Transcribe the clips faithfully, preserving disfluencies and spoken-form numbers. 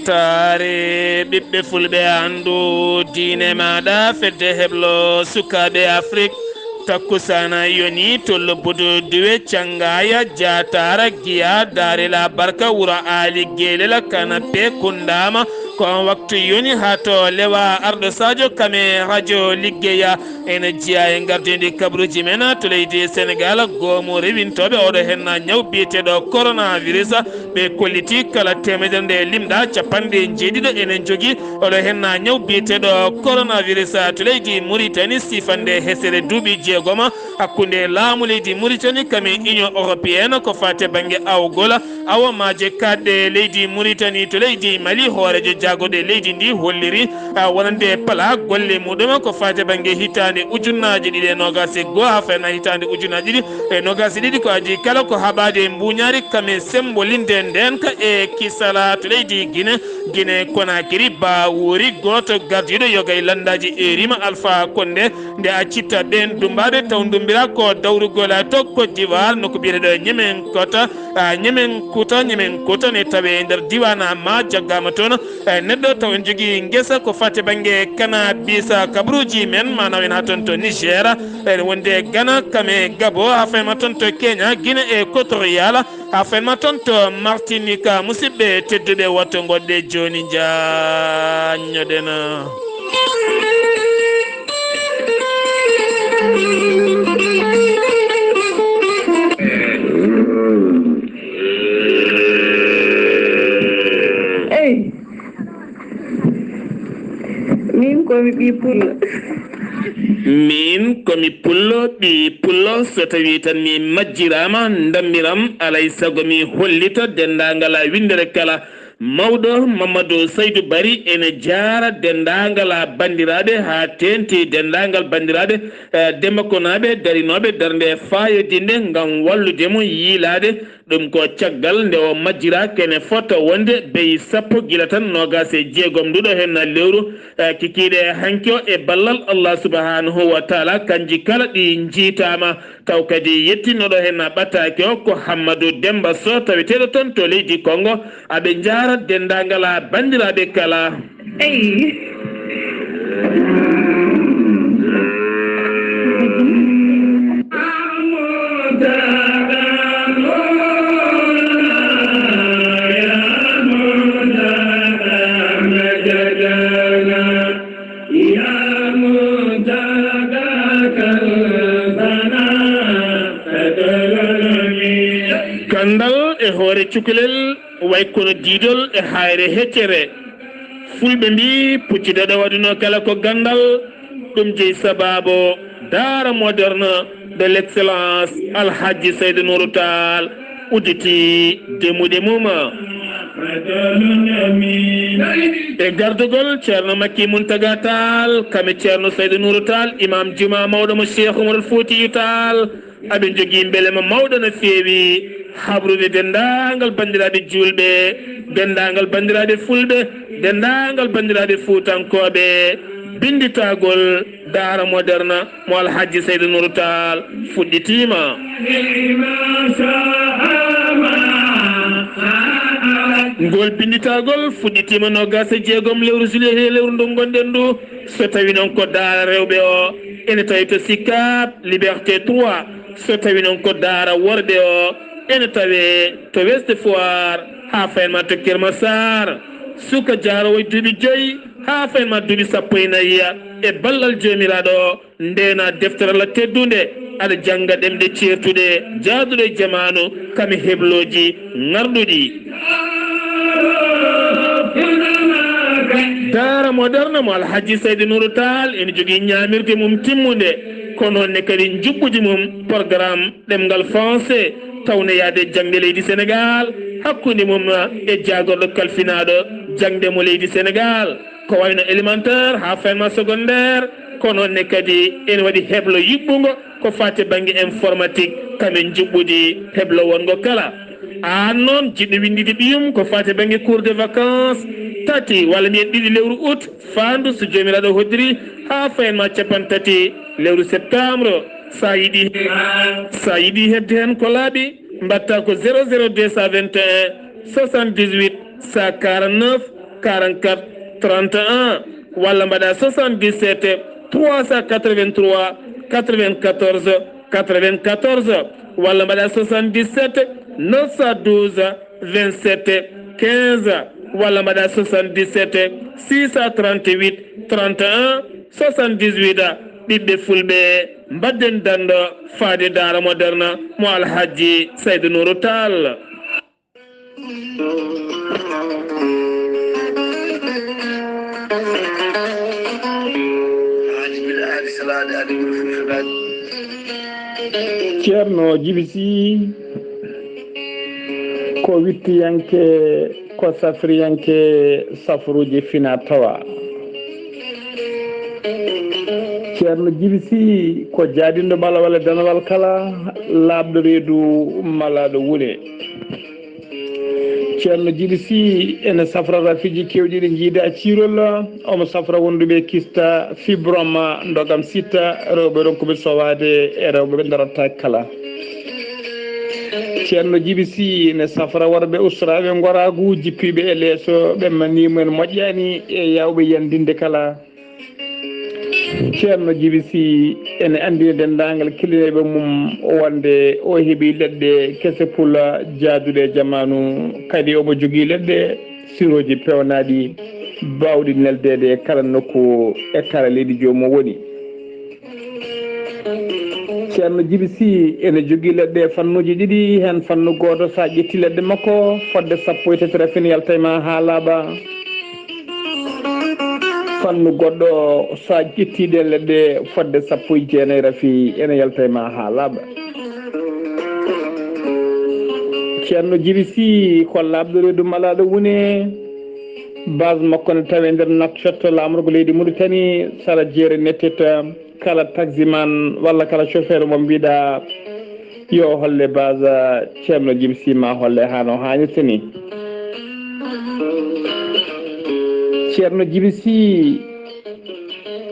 Taare ɓiɓɓe fulɓe, anndu diine maaɗa. Fedde heblo sukaaɓe Afrik, takkusaana yoni to lobbudu duwe Cangaya, Jaataara, Giya, Daarila Barka, Wuro Aali, Geelela, Kanape, Kundaama. Ko on waktu yoni haa to Lewa Arɗo Sadio Kame rajo liggeya. Ene jeyaa e ngardiindi kabaruuji men to leydi Senegaal, goomu rewintooɓe oɗo henna ñaw biyeteeɗo coronavirus. Ɓe kolliti kala teemedere nde limɗa, capanɗe njeeɗiɗo ene njogii oɗo henna ñaw biyeteeɗo coronavirus to leydi Muritani, sifande hesere duuɓi jeegoma hakkunde laamu leydi Muritani kame Union Européenne ko faate bannge awgol. Awa maaje kaaɗɗe leydi Muritani to leydi Mali, hooreejo jaagorɗe leydi ndi holliri, a, wonande pala golle muɗum ko faate bannge hitaande ujunnaaje ɗiɗi e noogaas e goo haa fayna hitaande ujunnaaje ɗiɗi e noogaas e ɗiɗi. Ko adii kala ko haɓaade mbuuñaari kame sembolinde ndeenka e kisala to leydi Gine, Gine Konakiri. Ba woori gooto gardiiɗo yoga e lanndaaji e rima Alpha Condé, nde a citta ɓeen dummbaaɓe taw ndumbira ko dawrugol to Côte d'Ivoire, nokku biyeteeɗo Ñemen Kota, a, Ñemen Kuta, Ñemen Kuta ne tawe e nder diiwaan ma jaggaama toon. E neɗɗo taw en jogii ngesa ko faate bannge kana bisa kabaruuji men, maanaam en haa toon to Niger, ene wonde Ghana, kame Gabo, haa fayma toon to Kenya, Guinée Équatoriale, haa fayma toon to Martinique. Musidɓe tedduɓe, wattu ngoɗɗe jooni njaññoɗen. Eyi, min ko mi ɓii pullo. Min ko mi pullo, ɓii pullo. So tawii tan mi majjiraama, ndammiram, alay sago mi hollita denndaangal winndere kala. Mawɗo Mamadou Saydou Barry ene jaara denndaangal banndiraaɓe, haa teeŋti denndaangal banndiraaɓe, eh, Dembakonaaɓe darinooɓe darnde faayodinnde ngam wallude mo yiylaade. Ɗum ko caggal nde o majjira kene fota wonde beyi sappo gila tan noogaas e jeegom nduɗo henna lewru, eh, kikiiɗe hanki o, e ballal Allah subhanahu wa taala. Kanji kala ɗi njiitaama. Taw kadi yettinooɗo heen ɓataake o ko Hammadu Demmba Soh, taweteeɗo toon to leydi Konngo. Aɓe njaara denndaangal banndiraaɓe kala. Eyi. Kanndal e hoore cukalel, way kono diidol e haayre heccere. Fulɓe mbii, pucci daɗa waɗuno kala ko ganndal, ɗum jeyi sabaabu Daara Moderne de l'excellence Alhaji Seydou Nourou Tall udditi demuɗe mum. E gardugol Ceerno Makki Muntaga Tall, kame Ceerno Seydou Nourou Tall, imam juma mawɗo mo Cheikh Oumar Foutiyou Tall, aɓe njogii mbelema mawɗo no feewi, habrude denndaangal banndiraaɓe juulɓe, denndaangal banndiraaɓe fulɓe, denndaangal banndiraaɓe fuutankooɓe. Binnditagol Daara Moderne mo Alhaji Seydou Nourou Tall fuɗɗitiima. Ngol binnditagol fuɗɗitiima noogaas e jeegom lewru juillet he lewru ndu ngonɗen ndu. So tawi noon ko daara rewɓe o, ene tawi to Sicap Liberté trois. So tawi noon ko daara worɓe o, ene tawe to Ouest Foire, haa fayma to Keur Massar. Suka jaaroowo e duuɓi joyi haa fayma duuɓi sappo e nayi, e ballal Joomiraaɗo, ndeena deftere Allah teddunde, aɗa jannga ɗemɗe ceertuɗe, jaaduɗe e jamaanu, kame heblooji ŋarɗuɗi. Daara Moderne mo Alhaji Seydou Nourou Tall ene jogii ñaamirde mum timmunde, kono noon ne kadi njuɓɓudi mum, programme ɗemngal français, tawneyaade jaŋde leydi Senegaal, hakkunde mum e jaagorɗo kalfinaaɗo jaŋde mo leydi Senegaal, ko wayno élémentaire haa fayma secondaire, kono noon ne kadi ene waɗi heblo yuɓɓungo ko faati bannge informatique, kame njuɓɓudi heblo wonngo kala. Aan noon, jiɗɗo winndide ɓiyum ko faati bannge cours de vacances, tati walla mbiyen ɗiɗi lewru août, faandu so Joomiraaɗo hoddiri, haa fayma capanɗe tati lewru septembre. So a yiɗi, so a yiɗi heɓde heen ko laaɓi, mbaɗta ko zéro zéro deux cent vingt et un soixante-dix-huit cent quarante-neuf. quarante-quatre trente et un, walla mbaɗa soixante-dix-sept trois cent quatre-vingt-trois quatre-vingt-quatorze quatre-vingt-quatorze, walla mbaɗa soixante-dix-sept neuf cent douze vingt-sept quinze, walla mbaɗa soixante-dix-sept six cent trente-huit trente et un soixante-dix-huit. Ɓiɓɓe fulɓe, mbadden dando faade Daara Moderne mo Alhaji Saydu Nuuru Taal. Ceerno Jibi Sy, ko wittiyanke, ko safriyanke safruuji fina tawa. Ceerno Jibi Sy ko jaadinɗo balawal e danawal kala, laaɓɗo reedu malaaɗo wune. Ceerno Jibi Sy ene safra rafiiji keewɗi ɗi njiida ciirol, omo safra wonduɓe kista fibrome ndogam sitta, rewɓe ronkuɓe sowaade e rewɓe ɓe darataake kala. Ceerno Jibi Sy ne safra worɓe usraaɓe ngoraagu, jippiiɓe e leeso, ɓe maniimu en moƴƴaani e yaawɓe yandinde kala. Ceerno Jibi Sy ene anndina denndaangal kilineeɓe mum wonde o heɓi leɗɗe kese pula jaaduɗe e jamaanu, kadi omo jogii leɗɗe sirooji peewnaaɗi baawɗi neldeede e kala nokku e kala leydi joomum woni. Ceerno Jibi Sy ene jogii leɗɗe e fannuuji ɗiɗi, heen fannu gooto, so a ƴettii leɗɗe makko fodde sappo e tati rafi ne yalta e ma haa laaɓa. Fannu goɗɗo, so a ƴettii ɗeen leɗɗe fodde sappo e jeenayi rafi ene yalta e ma haa laaɓa. Ceerno Jibi Sy ko laaɓɗo reedu malaaɗo wune. Base makko ne tawi e nder Nouakchott, laamorgo leydi Mauritanie, sara jeere Netteta. Kala taximan walla kala chauffeur mo mbiɗa yo holle base Ceerno Jibi Sy, ma holle haa no haanirta ni. Ceerno Jibi Sy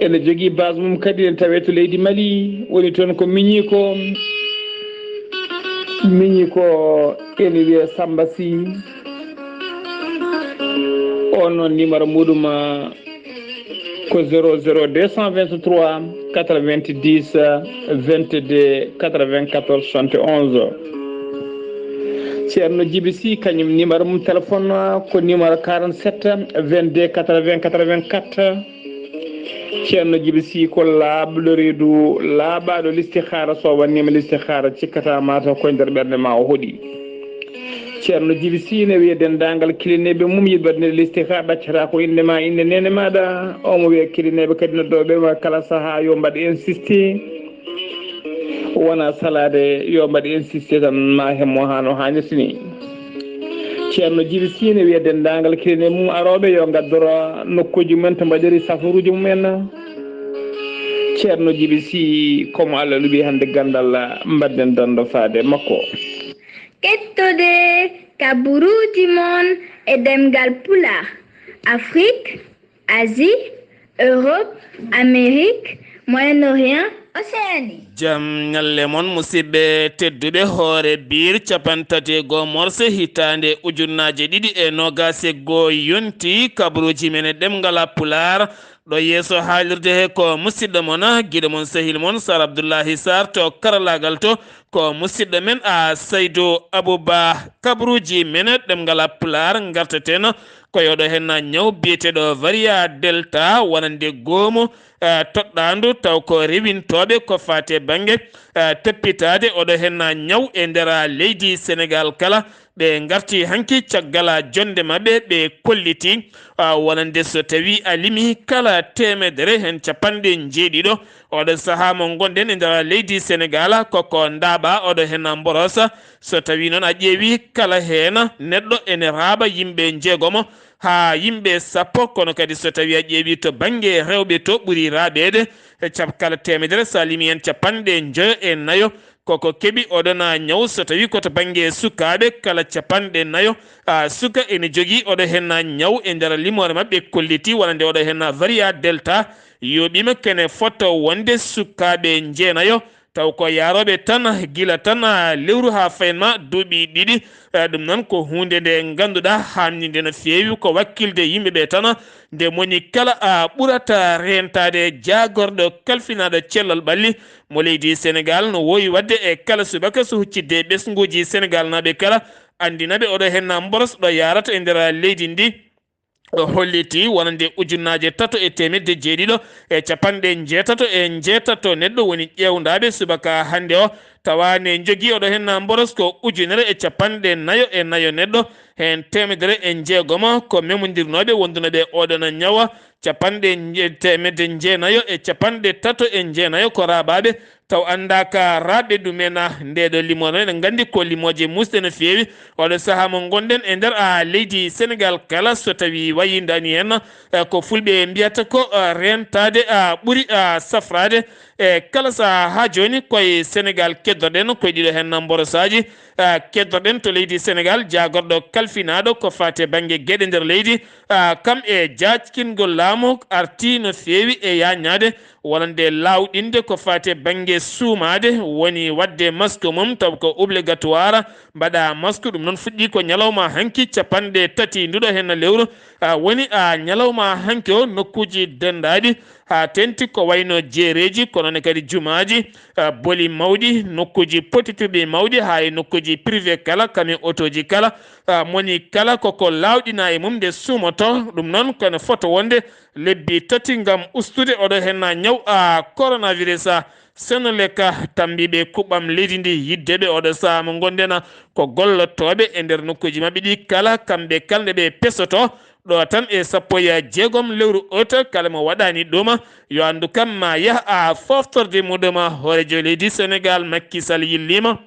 ene jogii base mum kadi, ene tawee to leydi Mali, woni toon ko miñiiko. Miñiiko ene wiyee Samba Sy. On noon, numéro muɗum, ah, ko zéro zéro deux cent vingt-trois quatre-vingt-dix vingt-deux quatre-vingt-quatorze soixante et onze. Ceerno Jibi Sy, kañum numéro mum téléphone, ah, ko numéro quarante-sept vingt-deux quatre-vingts quatre-vingt-quatre. Ceerno Jibi Sy ko laaɓɗo reedu, laaɓaaɗo listihaara. So o waɗniima listihaara, cikkata mataw ko e nder ɓernde ma o hoɗi. Ceerno Jibi Sy ne wiya denndaangal kilineeɓe mum yiɗɓe waɗde listihaara, ɗaccata ko innde ma, innde neene maaɗa. Omo wiya kilineeɓe kadi noddooɓe ma kala sahaa yo mbaɗ insisté. Wona salaade, yo mbaɗ insisté tan, ma hemmo haa no haanirta ni. Ceerno Jibi Sy ne wiya denndaangal kilineeɓe mum arooɓe yo ngaddoro nokkuuji mumen to mbaɗiri safaruuji mumen. Ceerno Jibi Sy, ko mo Allah luɓi hannde ganndal, mbaɗden dando faade makko. Kettode kaburuuji mon e ɗemngal Pulaar, Afrique, Asie, Europe, Amérique, Moyen-Orient, Océanie. Jam ñalle mon, musidɓe tedduɓe. Hoore biir cappanɗe tati e goo morse hitaande ujunnaaje ɗiɗi e noogaas e goo yonti, kabaruuji men e ɗemngal Pulaar. Ɗo yeeso haalirde he ko musidɗo mon, giɗo mon, sehil mon, Sar Abdullahi Sar to karalaagal to. Ko musidɗo men, a, Saydu Abuba. Kabaruuji men ɗemngal Pulaar ngarteten ko e oɗo heen ñaw biyeteeɗo Varia Delta, wonande goomu, a, toɗɗaandu, taw ko rewintooɓe ko faati e bannge, a, toppitaade oɗo heen ñaw e nder leydi Senegaal kala. Ɓe ngarti hanki caggal jonnde maɓɓe, ɓe kolliti, a, wonande so tawi a limi kala teemedere heen cappanɗe njeeɗiɗo oɗo sahaa mo ngonɗen e nder leydi Senegaal, koko ndaaɓa oɗo heen mborosa. So tawi noon a ƴeewi kala heen neɗɗo ene raaɓa yimɓe njeegomo haa yimɓe sappo, kono kadi so tawi a ƴeewi to bannge rewɓe to ɓuri raaɓeede, e cap-, kala teemedere so a limi heen cappanɗe njoyo e nayo, koko keɓi oɗo na ñaw. So tawi ko to bannge sukaaɓe, kala cappanɗe nayo, a, suka ene jogii oɗo heen na ñaw e nder limoore maɓɓe kolliti, wonande oɗo heen na Varia Delta, yooɓiima kene fotto wonde sukaaɓe njeenayo Taw ko yaarooɓe tan gila tan, ah, lewru haa fayin ma duuɓi ɗiɗi. Eh, ɗum noon ko huunde nde ngannduɗaa haamninde no feewi, ko wakkilde yimɓe ɓe tan. Nde moni kala a ɓurata reentaade jaagorɗo kalfinaaɗo cellal ɓalli mo leydi Senegaal, no woowi waɗde e kala subaka so huccidde e ɓesnguuji Senegaalnaaɓe kala, anndina ɓe oɗo heen na mboros ɗo yaarata e nder leydi ndi. O holliti wonande ujunnaaje tato e teemedde jeeɗiɗo e capanɗe njeetato e njeetato neɗɗo woni ƴeewndaaɓe subaka hannde o, tawa ne njogii oɗo heen na mboros ko ujunere e capanɗe nayo e nayo neɗɗo, heen teemedere e njeegomo ko memondirnooɓe wondunooɓe oɗo na ñawa, capanɗe nje-, teemedde jeenayo e capanɗe tato e jeenayo ko raaɓaaɓe, taw anndaaka raaɓe ɗumen. Ndeeɗo limoore, eɗen nganndi ko limooje muusɗe no feewi. Oɗo sahaa mo ngonɗen e nder, a, leydi Senegaal kala, so tawi wayindaani heen, e, ko fulɓe mbiyata ko, a, reentaade, a, ɓuri, a, safraade. E kala sahaa haa jooni, koye Senegaal keddoɗen, koye ɗiɗo heen mborosaaji, a, keddoɗen to leydi Senegaal, jaagorɗo kalfinaaɗo ko faati e bannge geɗe nder leydi, a, kam e jaajkingol laamu arti no feewi e yaaññaade, wonande laawɗinde ko faati e bannge suumaade, woni waɗde masque mum, taw ko obligatoire mbaɗa masque. Ɗum noon fuɗɗi ko ñalawma hanki, capanɗe tati nduɗo heen lewru, a, woni, a, ñalawma hanki o, nokkuuji denndaaɗi, haa teeŋti ko wayno jeereeji, kono ne kadi jumaaji, a, boli mawɗi, nokkuuji pottitirɗi mawɗi, haa e nokkuuji privé kala, kam e otooji kala, a, moni kala koko laawɗina e mum nde suumoto. Ɗum noon ko ne fota wonde lebbi tati ngam ustude oɗo heen na ñaw, a, coronavirus, a, Senelec, a, tambiiɓe kuɓɓam leydi ndi, yiddeɓe oɗo sahaa mo ngonɗen, a, ko gollotooɓe e nder nokkuuji maɓɓe ɗi kala, kamɓe kala nde ɓe pesoto, ɗo tan e sappo e jeegom lewru août, kala mo waɗaani ɗum, yo anndu kam ma yah a foftorde muɗum. Hooreejo leydi Senegaal, Macky Sall, yilliima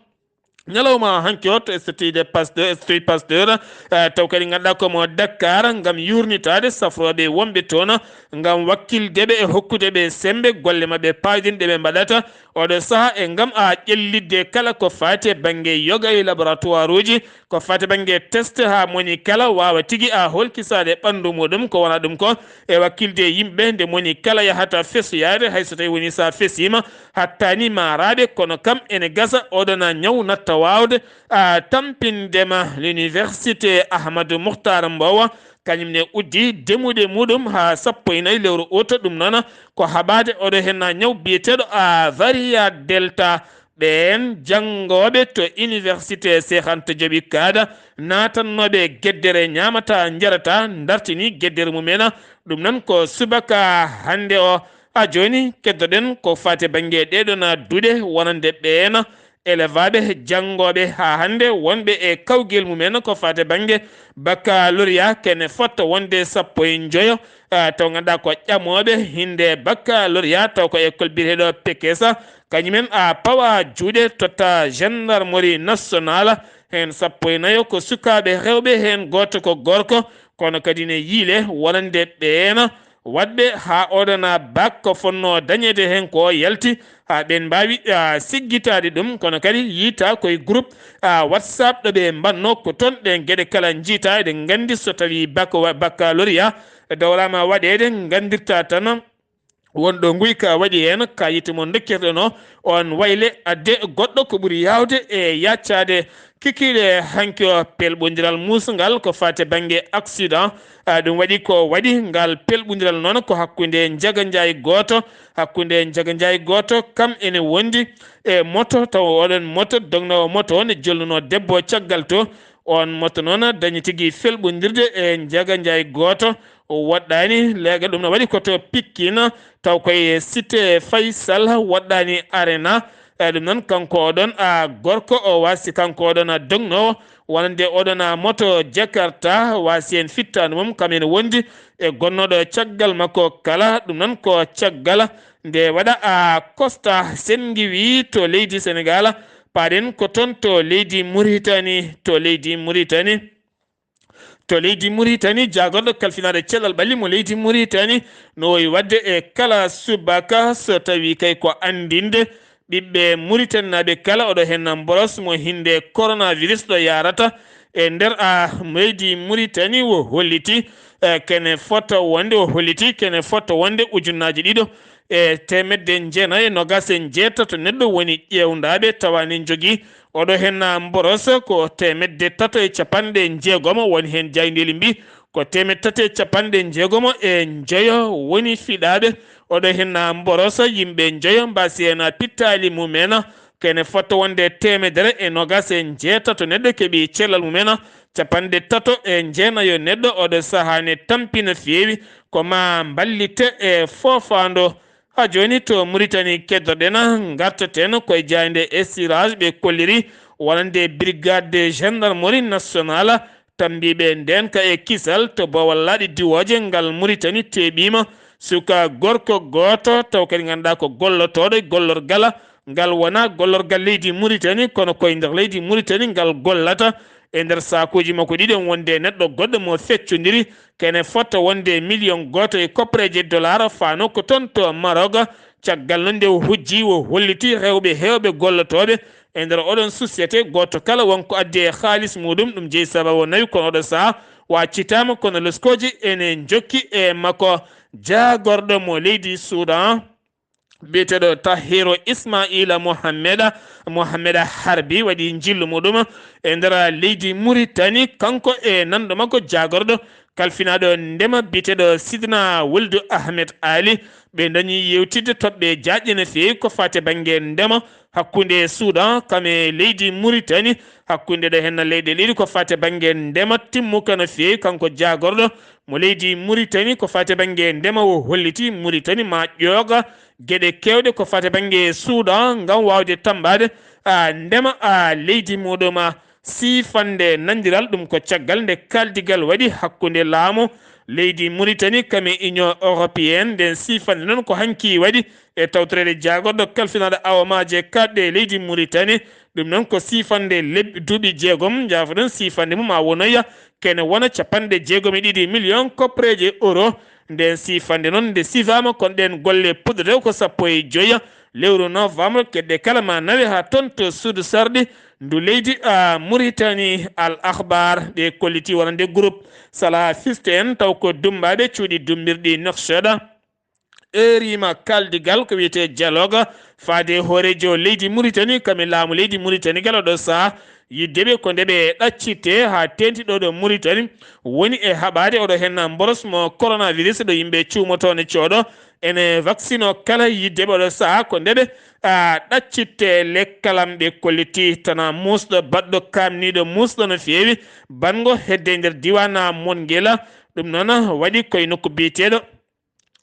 ñalawma hanki o to Institut de Pasteur, Institut Pasteur, eh, taw kadi ngannduɗaa ko mo Dakar, ngam yuurnitaade safrooɓe wonɓe toon, ngam wakkilde ɓe e hokkude ɓe semmbe golle maɓɓe paayɗinɗe ɓe mbaɗata. Oɗo sahaa e ngam a ƴellitde kala ko faati e bannge yoga e laboratoire uji, ko faati bannge test, haa moni kala waawa tigi a holkisaade ɓanndu muɗum ko wona ɗum ko, e wakkilde yimɓe nde moni kala yahata fesoyaade, hay so tawi woni so a fesiima, hattaani ma raaɓe, kono kam ene gasa oɗo na ñaw natta waawde a tampindema. L'université Ahmadou Mouhtar Mbowa, kañum ne uddi demuɗe muɗum haa sappo e nayi lewru août. Ɗum noon ko haɓaade oɗo heen na ñaw biyeteeɗo a variant Delta. Ɓeen janngooɓe to Université Cheikh Anta Diop Ikada, naatannooɓe geddere ñaamata njarata, ndartini geddere mumen. Ɗum noon ko subaka hannde o. A jooni, keddoɗen ko faati bannge ɗeeɗoon duɗe wonande ɓeen élève aɓe janngooɓe haa hannde wonɓe e kawgel mumen ko faati bannge baccalauréat, kene fota wonde sappo e njoyo, a, taw ngannduɗaa ko ƴamooɓe hinnde baccalauréat, taw ko école biyeteeɗo Pekesa, kañumen a pawa juuɗe, totta gendarmerie nationale. Heen sappo e nayo ko sukaaɓe rewɓe, heen gooto ko gorko, kono kadi ne yiile wonande ɓeen waɗɓe haa oɗo na bac ko fotnoo dañeede heen ko yalti, haa ɓeen mbaawi, a, siggitaade ɗum, kono kadi yiyta koye groupe, a, WhatsApp ɗo ɓe mbaɗnoo ko toon ɗeen geɗe kala njiyta. Eɗen nganndi so tawii bac wa-, baccalauréat dowlaama waɗeede, nganndirta tan won ɗo nguyka waɗi heen, kayit mo ndokkirɗen o, oon wayle adde goɗɗo ko ɓuri yaawde e yaccaade. Kikiiɗe hanki o, pelɓondiral muusngal ko faati bannge accident. A, ɗum waɗi ko waɗi ngal pelɓondiral noon ko hakkunde Njaga Njaay gooto, hakkunde Njaga Njaay gooto kam ene wondi e moto, taw oɗon moto, dognoowo moto o ne jolnunoo debbo caggal to. Oon moto noon dañi tigi felɓondirde e Njaga Njaay gooto, o woɗɗaani. Leegal ɗum no waɗi ko to Pikine, taw koye cité Faysal, woɗɗaani Arena. E ɗum noon, kanko oɗon, a, gorko o waasi, kanko oɗon, a, dognoowo wonande oɗon, a, moto Jakarta, waasi heen fittaandu mum, kam ene wondi e gonnooɗo caggal makko kala. Ɗum noon ko caggal nde waɗa, a, constat senngi wi to leydi Senegaal, paaɗen ko toon to leydi Muritani, to leydi Muritani. To leydi Muritani, jaagorɗo kalfinaaɗo cellal ɓalli mo leydi Muritani no wowi waɗde e kala subaka, so tawi kay ko anndinde ɓiɓɓe Muritaninaaɓe kala, oɗo heen mboros mo hinnde coronavirus ɗo yaarata e nder, a, leydi Muritani, o holliti, e, kene fota wonde, o holliti kene fota wonde ujunnaaje ɗiɗo e teemedde jeenayi e noogaas e jeetato neɗɗo woni ƴeewndaaɓe tawa ne njogii oɗo heen mboros ko teemedde tato e capanɗe jeegomo, woni heen jaayndeeli mbi ko teemedde tati e capanɗe jeegomo e njoyo woni fiɗaaɓe oɗo heen mboros. Yimɓe njoyo mbaasi heen pittaali mum en, kene fotto wonde teemedere e noogaas e jeetato neɗɗo keɓi cellal mum en, capanɗe tato e jeenayo neɗɗo oɗo sahaa ne tampi no feewi. Ko ma mballite e foofaando. Haa jooni to Muritani keddoɗen, ngartaten koye jaaynde Esirage, ɓe kolliri wonande Brigade de Gendarmerie Nationale, tambiiɓe ndeenka e kisal to boowal laaɗe diwooje ngal Muritani teeɓiima suka gorko gooto, taw kadi ngannduɗaa ko gollotooɗo e gollorgal ngal, wonaa gollorgal leydi Muritani, kono koye nder leydi Muritani ngal gollata. E nder saakuuji makko ɗiɗi, on wonde neɗɗo goɗɗo mo feccondiri kene fota wonde miliyon gooto e koppareeje dollar, faano ko toon to Maroc. Caggal noon nde o hujji, o holliti rewɓe heewɓe gollotooɓe e nder oɗon société, gooto kala won ko addi e haalis muɗum, ɗum jeyi sababu o nawi, kono oɗo sahaa o accitaama, kono loskooji ene njokki e makko. Jaagorɗo mo leydi Soudan, biyeteeɗo Tahiro Ismaila Mohammeda, Mohammeda Harbi, waɗi njillu muɗum e nder leydi Muritani, kanko e nanɗo makko jaagorɗo kalfinaaɗo ndema biyeteeɗo Sidna Wuldu Ahmed Ali. Ɓe dañi yewtidde toɓɓe jaaƴɗe no feewi ko faati bannge ndema hakkunde Soudan kam e leydi Muritani, hakkunde ɗo henna leyɗe ɗiɗi ko faati bannge ndema timmuka no feewi. Kanko jaagorɗo mo leydi Muritani ko faati bannge ndema, o holliti Muritani ma ƴooga geɗe keewɗe ko faati bannge Soudan ngam waawde tammbaade, a, ndema, a, leydi muɗum. Siifande nanndiral ɗum ko caggal nde kaaldigal waɗi hakkunde laamu leydi Muritani kam e Union Européenne. Nden siifande noon ko hanki waɗi e tawtoreede jaagorɗo kalfinaaɗo awamaaje kaaɗɗe leydi Muritani. Ɗum noon ko siifande lebbi duuɓi jeegom, njaafoɗon, siifande mum a wonoya kene wona capanɗe jeegom e ɗiɗi miliyon koppareeje euro. Nden siifande noon nde siifaama, kono ɗeen golle puɗɗoreewo ko sappo e joya lewru novembre, kedde kala ma nawe haa toon to suudu sarɗi ndu leydi, a, Muritani. Al Akhbar ɓe kolliti wonande groupe Salafiste en, taw ko dummbaaɓe cuuɗi dummbirɗi Nouakchott. Heeriima kaaldigal ko wiyetee dialogue faade hooreejo leydi Muritani kam e laamu leydi Muritani gal oɗo sahaa, yidde ɓe ko nde ɓe ɗaccitte haa teeŋti ɗo ɗo Muritani woni e haɓaade oɗo heen mboros mo coronavirus ɗo yimɓe cuumotoo ne cooɗo ene vaccine o kala yidde ɓe oɗo sahaa ko nde ɓe, a, ɗaccitte. Lekkalam ɓe kolliti tana muusɗo baɗɗo kaamniiɗo muusɗo no feewi banngo hedde e nder diiwaan Mongela. Ɗum noon waɗi koye nokku biyeteeɗo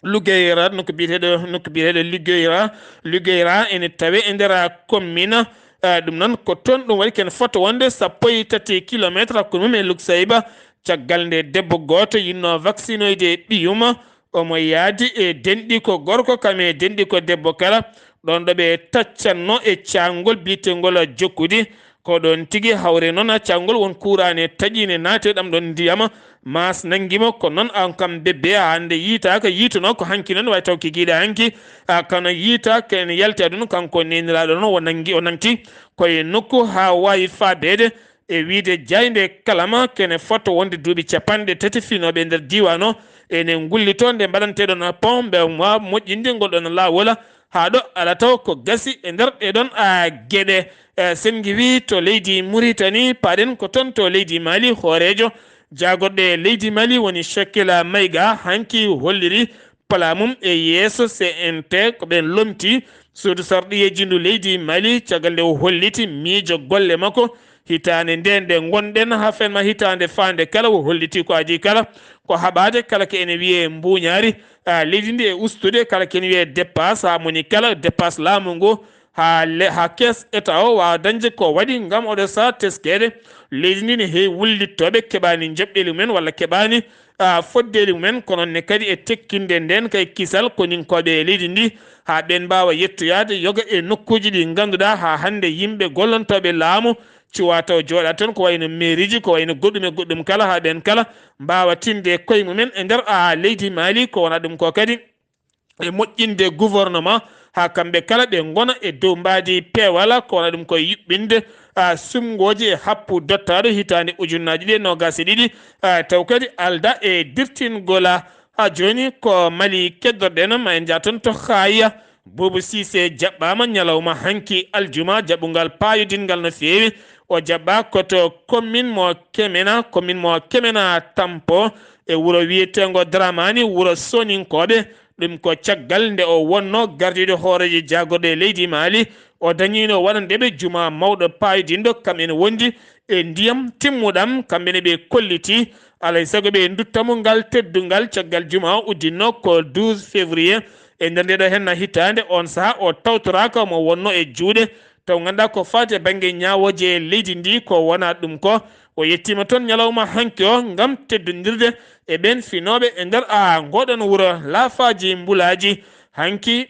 Lugeyra, nokku biyeteeɗo, nokku biyeteeɗo Lugeyra, Lugeyra ene tawee e nder commune, eh, ɗum noon ko toon ɗum waɗi ken fota wonde sappo e tati kilometre hakkunde mum e Luksayba. Caggal nde debbo gooto yinnoo vaccinoyde ɓiyum, omo yaadi e denɗi ko gorko kam e denɗi ko debbo kala, ɗoon ɗo ɓe taccanno e caangol biyetengol jokkudi. Ko ɗoon tigi hawre noon caangol won kuuraane taƴiine naate ɗam ɗoon ndiyam, maas nanngi mo, ko noon aan kam bebbe hannde yiytaaka, yiytunoo ko hanki noon, way taw kikiiɗe hanki, a, kano yiytaaka ene yalti aduna, kanko neeniraaɗo noon o nanngi, o nangti koye nokku haa waawi faabeede e wiyde jaaynde kalama kene fota wonde duuɓi capanɗe tati finooɓe e nder diiwaan o ene ngullitoo nde mbaɗanteɗon pont ɓe waawa moƴƴinde ngol ɗoon laawol. Haa ɗo alaa taw ko gasi e nder ɗee ɗoon, a, geɗe. E, sen ngiwii to leydi Muritani, paaɗen ko toon to leydi Mali, hooreejo jaagorɗe leydi Mali woni Shekila Mayga, hanki holliri palaa mum e yeeso C N T, ko ɓeen lomti suudu sarɗiyeeji ndu leydi Mali, caggal nde o holliti miijo golle makko hitaande nde, nde ngonɗen haa fen ma hitaande faande kala, o holliti ko adii kala ko haɓaade, kala ko ene wiyee mbuuñaari, a, leydi ndi e ustude, kala ko ene wiyee dépasse, haa moni kala dépasse laamu ngu, haa le-, haa kees État o waawa dañde ko waɗi ngam oɗo sahaa teskeede. Leydi ndi ne heewi wullittooɓe keɓaani njoɓɗeeli mumen walla keɓaani, a, foddeeli mumen, kono ne kadi e tekkinde ndeen kay kisal koninkooɓe e leydi ndi, haa ɓeen mbaawa yettoyaade yoga e nokkuuji ɗi ngannduɗaa haa hannde yimɓe gollontooɓe laamu cuwaa taw jooɗaa toon, ko wayno meeriiji, ko wayno goɗɗum e goɗɗum kala, haa ɓeen kala mbaawa tinde koye mumen e nder, a, leydi Mali, ko wonaa ɗum ko kadi e moƴƴinde gouvernement, haa kamɓe kala ɓe ngona e dow mbaadi peewal, ko wonaa ɗum ko yuɓɓinde, a, suɓngooji e happu dottaaɗo hitaande ujunnaaji ɗiɗi e noogaas e ɗiɗi, a, taw kadi alda e dirtingol, a, Haa jooni ko Mali keddorɗen, ma en njah toon to Haaya. Buubu Siise jaɓɓaama ñalawma hanki aljuma, jaɓɓungal paayodinngal no feewi. O jaɓɓaa ko to commune mo Kemena, commune mo Kemena Tampo, e wuro wiyeteengo Dramani, wuro Soninkooɓe. Ɗum ko caggal nde o wonnoo gardiiɗo hooreejo jaagorɗe leydi Mali. O dañiino waɗandeɓe juma mawɗo paayodinɗo, kam ene wondi e ndiyam timmuɗam, kamɓe ne ɓe kolliti. Alay sago ɓe ndutta mo ngal teddungal caggal juma o uddinno ko douze février. E nder nde ɗo henna hitaande, on saha o tawtoraaka mo wonno e juuɗe. Taw ngannduɗaa ko faati e bannge ñaawooje e leydi ndi, ko wonaa ɗum ko. O yettiima toon ñalawma hanki o ngam teddondirde e ɓeen finooɓe e nder a ngoɗon wuro Laafaaji Mbulaaji. Hanki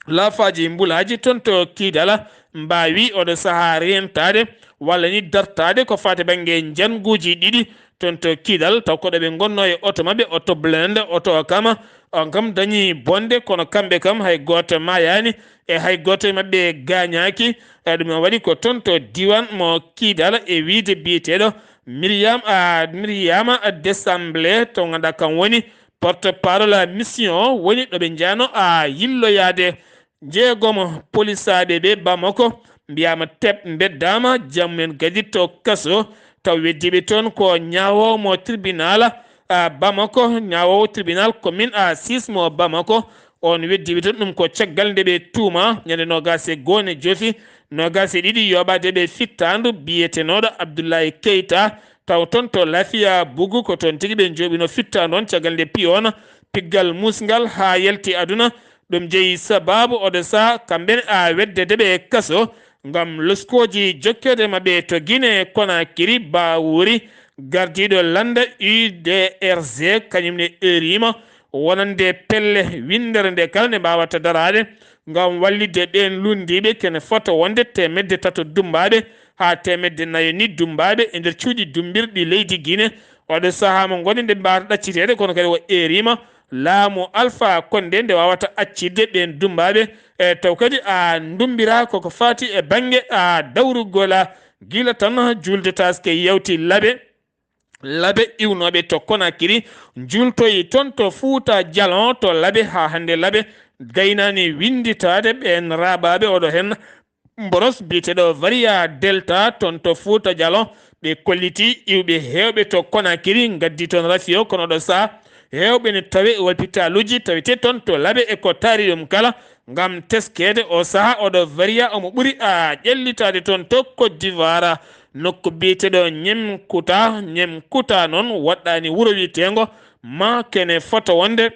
Laafaaji Mbulaaji toon to Kiidala mbaawi oɗo sahaa reentaade walla ni dartaade ko faati bannge njannguuji ɗiɗi toon to Kiidal, taw ko ɗo ɓe ngonnoo e oto maɓɓe, oto blende, oto o kama, on kam dañi bonde, kono kamɓe kam hay gooto maayaani e hay gooto e maɓɓe gaañaaki. E ɗum en waɗi ko toon to diiwaan mo Kiidal e wiyde biyeteeɗo Miriam, a, Miriama Desamble, to ngannduɗaa kam woni porte-parole mission o, woni ɗo ɓe njaano a yilloyaade jeegomo polisaaɓe ɓe Bamako, mbiyaama teɓ mbeddaama, jam men gadi to kaso, taw weddiiɓe toon ko ñaawoowo mo tribunal, a, Bamako, ñaawoowo tribunal commune a six mo Bamako, on weddiiɓe toon ɗum ko caggal nde ɓe tuuma ñande noogaas e goo ne jofi, noogaas e ɗiɗi yooɓaade ɓe fittaandu biyetenooɗo Abdoulaye Keita, taw toon to Lafiya Bugu ko toon tigi ɓe njooɓino fittaandu on caggal nde piyoona piggal musngal haa yalti aduna. Ɗum jeyi sabaabu oɗo saha kamɓe ne a weddeede ɓe e kaso ngam loskooji jokkeede maɓɓe to Guinée Conakry. Bawuri gardiiɗo lannda U D R G kañum ne eeriima wonande pelle winndere nde kala nde mbaawata daraade ngam wallitde ɓeen lunndiiɓe kene fota wonde teemedde tato dummbaaɓe haa teemedde nayo ni dummbaaɓe e nder cuuɗi dummbirɗi leydi Guinée. Oɗo sahaa mo ngoni nde mbaawata ɗacciteede, kono kadi o eeriima laamu Alpha Condé nde waawata accitde ɓeen dummbaaɓe. E taw kadi a ndummbiraa koko faati e bannge a dawrugol a gila tan juulde taaske yawti Labe. Labe iwnooɓe to Conakry njuultoyi toon to Fuuta Jalon to Labe haa hannde Labe gaynaani winnditaade ɓeen raaɓaaɓe oɗo heen mboros biyeteeɗo Varia Delta toon to Fuuta Jalon. Ɓe kolliti iwɓe heewɓe to Conakry ngaddi toon rafi o, kono ɗo saha heewɓe ne tawe e walpitaaluuji tawetee toon to Labe e ko taari ɗum kala ngam teskeede o saha oɗo Varia omo ɓuri a ƴellitaade toon to Côte d'Ivoire. Nokku biyeteeɗo Ñemkuta, Ñemkuta noon waɗɗaani wuro wiyeteengo ma kene fota wonde,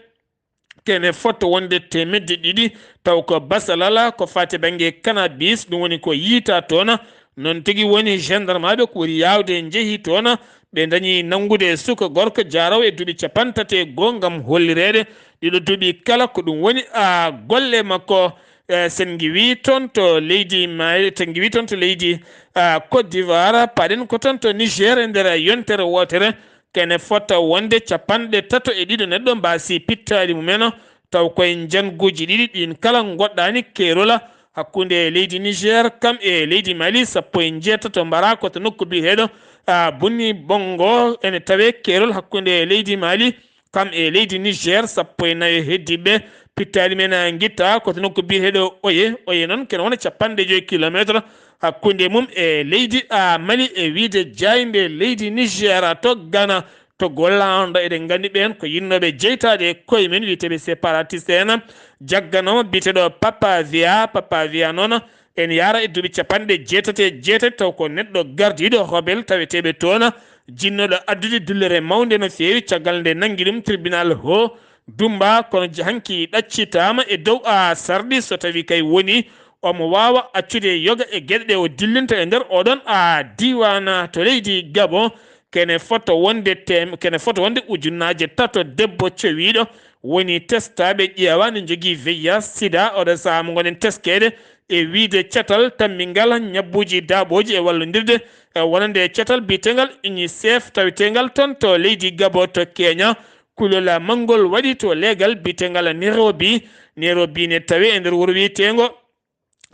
kene fota wonde teemedde ɗiɗi, taw ko basalala ko faati bannge cannabis, ɗum woni ko yiytaa toon. Noon tigi woni gendarmaaɓe ko ɓuri yaawde njehi toon, ɓe dañi nanngude suka gorko jaaroowo e duuɓi capanɗe tati e goo ngam hollireede ɗiɗo duuɓi kala ko ɗum woni a golle makko. E, sen ngiwi toon to leydi Mali, to ngiwi toon to leydi, a, Côte d'Ivoire, paɗen ko toon to Niger e nder yontere wootere, kene fota wonde capanɗe tato e ɗiɗo neɗɗo mbaasi pittaali mumen, taw koye njannguuji ɗiɗi ɗiin kala ngoɗɗaani keerol hakkunde leydi Niger kam e leydi Mali, sappo e njeetato mbara ko to nokku biyeteeɗo, a, Bunni Bongo, ene tawee keerol hakkunde leydi Mali kam e leydi Niger, sappo e nayo heddiiɓe pittaali men a ngitta ko to nokku biyeteeɗo Oye. Oye noon kene wona capanɗe joyi kilometre hakkunde mum e leydi a Mali e wiyde jaaynde leydi Niger to Ghana, to Golland. Eɗen nganndi ɓeen ko yinnooɓe jeytaade e koye men, wiyeteeɓe séparatiste en. Jagganoomo biyeteeɗo Papa Via, Papa Via noon ene yahra e duuɓi capanɗe jeetati e jeetati, taw ko neɗɗo gardiiɗo rebel taweteeɓe toon, jinnooɗo addude dullere mawnde no feewi, caggal nde nanngi ɗum tribunal ho Dumba, kono j-, hanki ɗaccitaama e dow a sarɗi, so tawi kay woni omo waawa accude yoga e geɗe ɗe o dillinta e nder oɗon a diiwaan to leydi Gabon. Kene fota wonde tem-, kene fota wonde ujunnaaje tato debbo cowiiɗo woni testaaɓe ƴeewa ne njogii V I H sida. Oɗo sahaa mo ngonen teskeede e wiyde catal tammingal ñabbuuji daaɓooji e wallondirde e wonande catal biyetengal UNICEF taweteengal toon to leydi Gabon to Kenya. Kulol mangol waɗi to leegal biyetengal Nairobi. Nairobi ne tawe e nder wuro wiyeteengo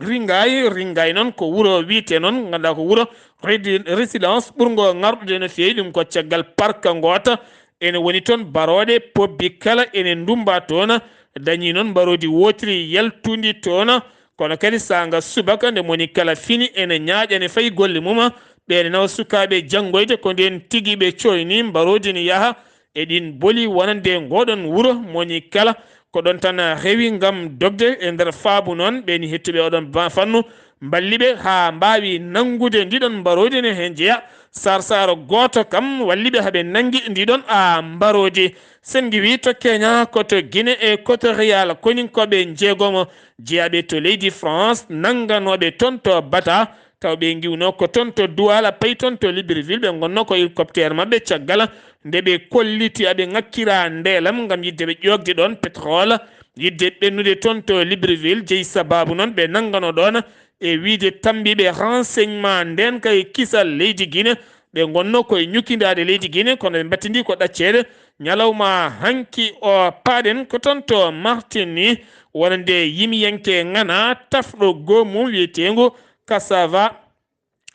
Ringaye. Ringaye noon ko wuro wiyetee noon, ngannduɗaa ko wuro redi-, résilience ɓurngo ŋarɗude no feewi. Ɗum ko caggal parka ngoota Ene woni toon barooɗe, pobbi kala ene ndummba toon, dañii noon mbaroodi wootiri yaltundi toon. Kono kadi saanga subaka nde moni kala fini ene ñaaƴa ne fayi golle mum, ɓe ene nawa sukaaɓe janngoyde ko ndeen tigi ɓe cooyni mbaroodi ne yaha e ɗiin boli wonande ngoɗon wuro moni kala. Ko ɗoon tan rewi ngam dogde e nder faabu noon ɓe ni hettuɓe oɗon ba-, fannu mballi ɓe haa mbaawi nanngude ndiɗon mbaroodi ne heen jeya. Sarsaro gooto kam walli ɓe haa ɓe nanngi ndiɗon a mbaroodi. Sen ngiwi to Kenya, ko to Guinée e ko to Real, koninkooɓe njeegomo jeyaaɓe to leydi France nannganooɓe toon to Bata, taw ɓe ngiwno ko toon to Douala, payi toon to Libreville, ɓe ngonno ko hélicoptère maɓɓe caggal nde ɓe kolliti aɓe ŋakkira ndeelam ngam yidde ɓe ƴoogde ɗoon pétrole, yidde ɓennude toon to Libreville, jeyi sababu noon ɓe nanngano ɗoon e wiyde tammbiiɓe renseignement ndeen kay kisal leydi Guinée, ɓe ngonno koye ñukindaade leydi Guinée, kono ɓe mbattindi ko ɗacceede. Ñalawma hanki o paaɗen ko toon to Martini, wonande yimiyanke ŋana tafɗo goomu wiyeteengu Cassava,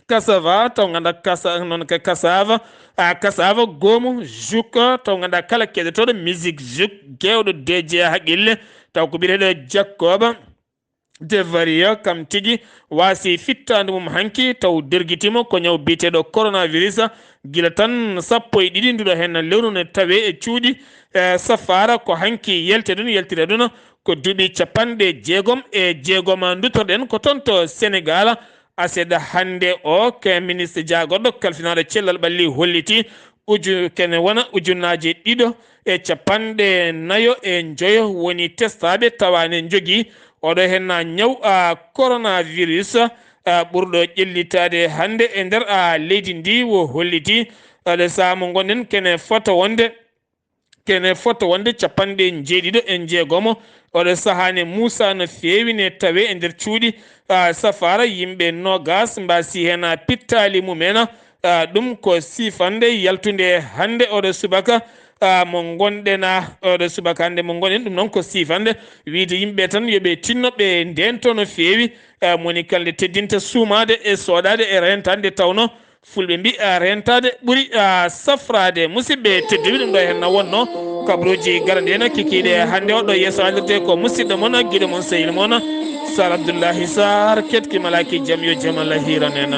Cassava, taw ngannduɗaa kasa-, noon ka Cassava, a, Cassava goomu, jouk, taw ngannduɗaa kala keɗotooɗo musique jouk, geewɗo D J haqille, taw ko biyeteeɗo Jacob de Varia, kam tigi waasi fittaandu mum hanki, taw dergitiima ko ñaw biyeteeɗo coronavirus, gila tan sappo e ɗiɗi nduɗo heen lewru ne tawee e cuuɗi, e, safaara ko hanki yelte ɗum, yaltira ɗum, ko duuɓi capanɗe jeegom e jeegom ndutorɗen ko toon to Senegaal. Aset hannde o, ke ministre jaagorɗo kalfinaaɗo cellal ɓalli holliti uju-, kene wona ujunnaaje ɗiɗo e capanɗe nayo e njoyo woni testaaɓe tawa ne njogii oɗo heen na ñaw, a, coronavirus, a, ɓurɗo ƴellitaade hannde e nder, a, leydi ndi wo holliti. Aɗa saha mo ngonɗen kene fota wonde kene fota wonde capanɗe njeeɗiɗo e njeegomo. Oɗo sahaa ne muusa no feewi ne tawe e nder cuuɗi, a, safaara yimɓe noogas mbaasi heen, a, pittaali mumen. A, ɗum ko siifande yaltunde hannde oɗo subaka, a, mo ngonɗen, a, oɗo subaka hannde mo ngonɗen. Ɗum noon ko siifande wiyde yimɓe tan yo ɓe tinno ɓe ndeento no feewi, a, moni kala nde teddinta suumaade e soɗaade e reentaade nde tawno Fulɓe mbi, a, reentaade ɓuri, a, safraade. Musidɓe tedduɓe, ɗum ɗo heen na wonno kabruuji garanɗi en kikiiɗe hannde o ɗo yeeso alirde ko musidɗo mon, giɗo mon, sehil mon, Sar Abdoullahi Sar, ketki malaaki jam yo jam Allah hiiran en.